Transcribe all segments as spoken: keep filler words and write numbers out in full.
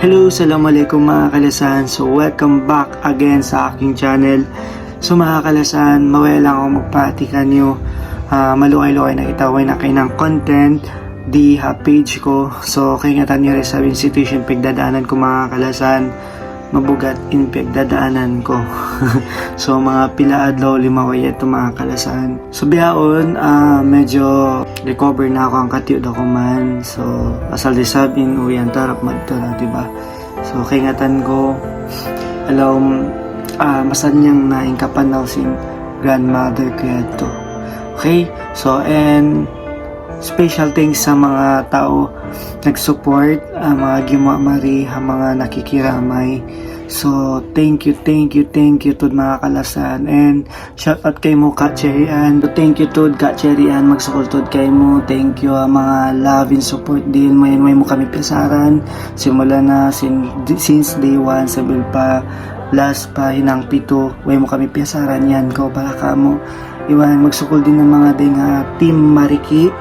Hello, assalamualaikum, manga kalasahan. So, welcome back again sa aking channel. So, manga kalasahan, mabaya' lang aku magpahati kaniyu. Ah, malugay-lugay na kita, way na kahinang content di ha page ku. So, kaingatan niyu da isab in situation piyagdadaanan ku, manga kalasahan. Mabugat in piyagdadaanan ku. So, manga pila adlaw limabay yadtu, manga kalasahan. So, bihaun, ah, medyo recover na aku hangkatiyu' da kuman. So, asal da isab in uwian ta harap madtu na, di ba? So, kaingatan ku, alam, ah, masannyang na in kapanaw sin grandmother ku yadtu. Okay? So, and special thanks sa manga tau nag-support, ah, manga gimuwa' mari, ha manga nakikiramay. So, thank you, thank you, thank you tuud, manga kalasahan. And shout out kaymu, Ka Cherry Ann. Thank you tuud, Ka Cherry Ann. Magsukul tuud kaymu. Thank you, ha manga love and support dihil mu yan. Way mu kami piyasaran. Simula na sin-, since day one, sambil pa last pa hinang pitu. Way mu kami piyasaran yan. Kaw para kamu. Iban magsukul din ha manga dayng ha Team Mariki.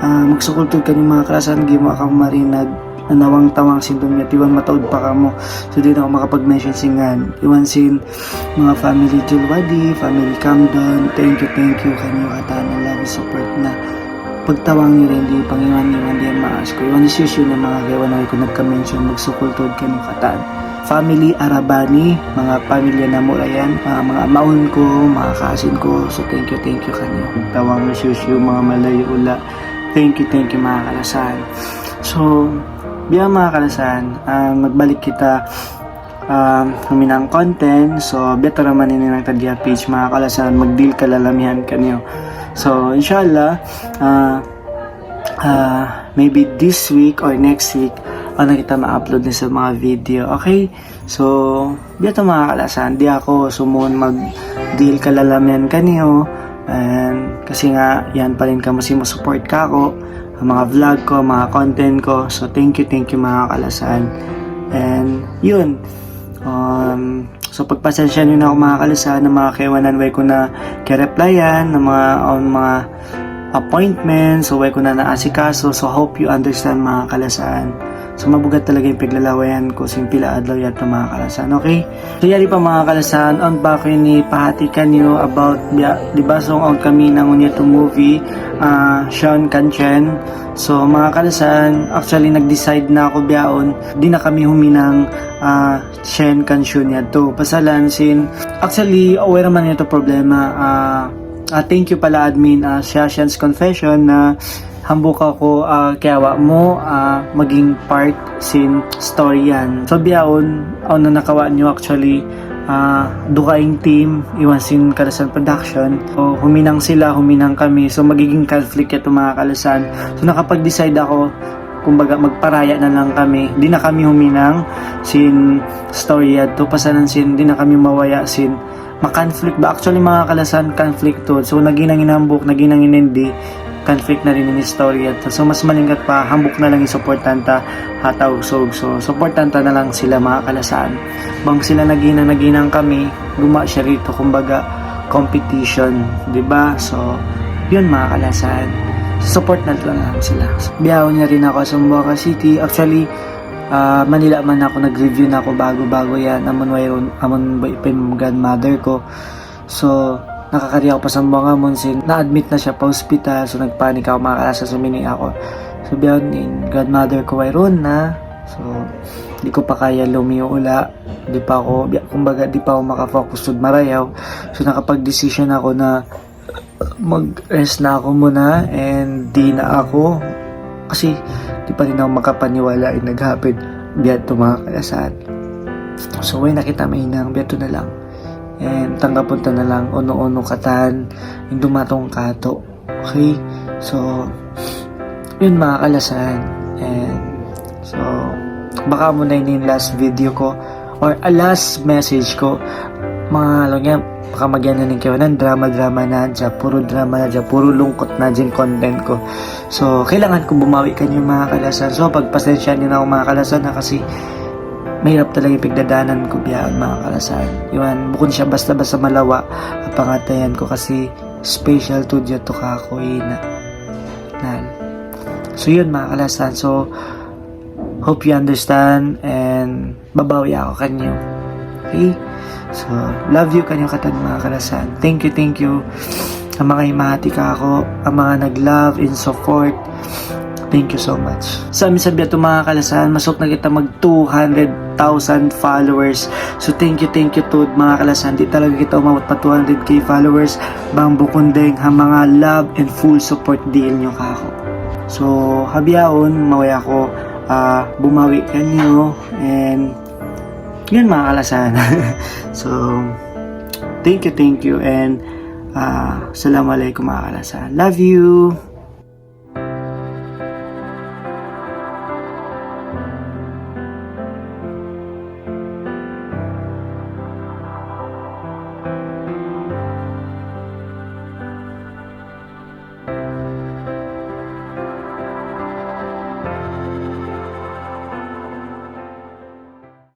Ah, magsukul tuud kaniyu, manga kalasahan, gimuwa' kamu mari nag-, nanawang-tawang sin dunya, iban mataud pa kamu. So, di' na aku makapag-mention sin ngan. Iban sin manga family Julwadi, family Camden, thank you, thank you kaniyu katan ha love and support na pagtawang niyu dayn di, pangiwan-iwan di' maas ku. Iban hisiyu-siyu na manga kaibanan ku nagka-mention, magsukul tuud kaniyu katan. Family Arabani, manga pamilya namu' ra yan, manga, manga mawn ku, manga kaasin ku. So, thank you, thank you kaniyu. Tawang na hisiyu-siyu, manga malayu' ula. Thank you, thank you, manga kalasahan. So, biya' manga kalasahan, ah, magbalik kita, ah, huminang content. So, biya' tu ra man in hinang ta di ha page, manga kalasahan, magdihil kalalamihan kaniyu. So, inshallah, ah, ah, maybe this week or next week, awn na kita ma-upload na isab manga video. Okay? So, biya' tu, manga kalasahan, di' aku sumuun magdihil kalalamihan kaniyu. And, kasi nga, yan pa rin kamu simusupport kaku', ha manga vlog ku, manga content ku. So, thank you, thank you, manga kalasahan. And, yun. Um, so, pagpasensya niyu na aku, manga kalasahan, ha manga kaibanan way ku na kiya-replyan, ha manga, ha manga appointment, so way ku na naasikaso. So, hope you understand, manga kalasahan. So, mabugat talaga in piyaglalawayan ku sin pila adlaw yadtu, manga kalasahan. Okay? So, yari pa, manga kalasahan, awn pa aku ini pahati kaniyu about, biya', di ba, so, awn kami hinangun yadtu movie, ah, Shan Kan Chen. So, manga kalasahan, actually, nag-decide na aku bihaun, di' na kami huminang, ah, Shan Kan Chen yadtu. Pasalan sin, actually, aware man yadtu problema, ah, Ah, thank you pala, admin, ah, Shashan's Confession, na hambuuk aku, ah, kiyawa' mu, ah, maging part sin story yan. So, bihaun, awn na nakawa' niyu actually, ah, dugaing team, iban sin Kalasahan Production. So, huminang sila, huminang kami. So, magiging conflict yadtu, manga kalasahan. So, nakapag-decide aku, kumbaga, magparaya na lang kami. Di' na kami huminang sin story yadtu. Pasalan sin, di' na kami mabaya' sin ma-conflict ba? Actually, manga kalasahan, conflict tuud. So, naghinang in hambuuk, naghinang in hindi, conflict na rin in istorya ta. So, mas malingkat pa, hambuuk na lang in suportahan ta ha tausug. So, suportahan ta na lang sila, manga kalasahan. Bang sila naghinang, naghinang kami, gumuwa' siya didtu, kumbaga, competition, di ba? So, yun, manga kalasahan. Support na lang sila. Bihaun yari na aku ha Zamboanga City. Actually, ah, Manila man aku, nag-review na aku ba'gu-ba'gu yan. Amun wayruun, amun bay-, pa in grandmother ku. So, nakakari aku pa Zamboanga amun sin, na-admit na siya pa hospital. So, nagpanic aku, manga kalasahan, sumini' aku. So, bihaun in grandmother ku wayruun na. So, di' ku pa kaya lumiyu ula. Di' pa aku, biya', kumbaga, di' pa aku makafocus tuud marayaw. So, nakapag-decision aku na mag-rest na aku muna and di' na aku, kasi di' pa rin aku makapaniwala in nag-happen biya' yadtu, manga kalasahan. So, way na kita mahinang, biya' yadtu na lang. And tanggapun ta na lang, unu-unu katan in dumatung kātu'. Okay? So, yun, manga kalasahan. And, so, baka amu na ini in last video ku. Or a last message ku, manga laung niya, baka magiyan na in kaibanan, drama-drama na hadja, puro drama na hadja, puro lungkut na hadja in content ku. So, kailangan ku bumawi kaniyu, manga kalasahan. So, pagpasensya niyu na aku, manga kalasahan, ha, kasi mahirap talaga in pagdadaanan ku biya' yan, manga kalasahan. Iban, bukun siya basta-basta malawa' in pangatayan ku kasi special tuud yadtu kaku' ina'. Yan. So, yun, manga kalasahan. So, Hope you understand and babawi aku kaniyu. Okay? So, love you kaniyu katan, manga kalasahan. Thank you, thank you. Ang manga himahati kāku', ang manga nag-love and support. Thank you so much. Sa' misan biya' hādtu, manga kalasahan, masuuk na kita mag two hundred thousand followers. So, thank you, thank you to, manga kalasahan. Di' talaga kita umabut pa two hundred K followers bang bukun dayn ha manga love and full support dihil niyu kāku'. So, ha bihaun, mayan aku, ah, bumawi kaniyu, and yan, manga kalasahan. So, thank you, thank you, and, ah, assalamu alaykum, manga kalasahan. Love you!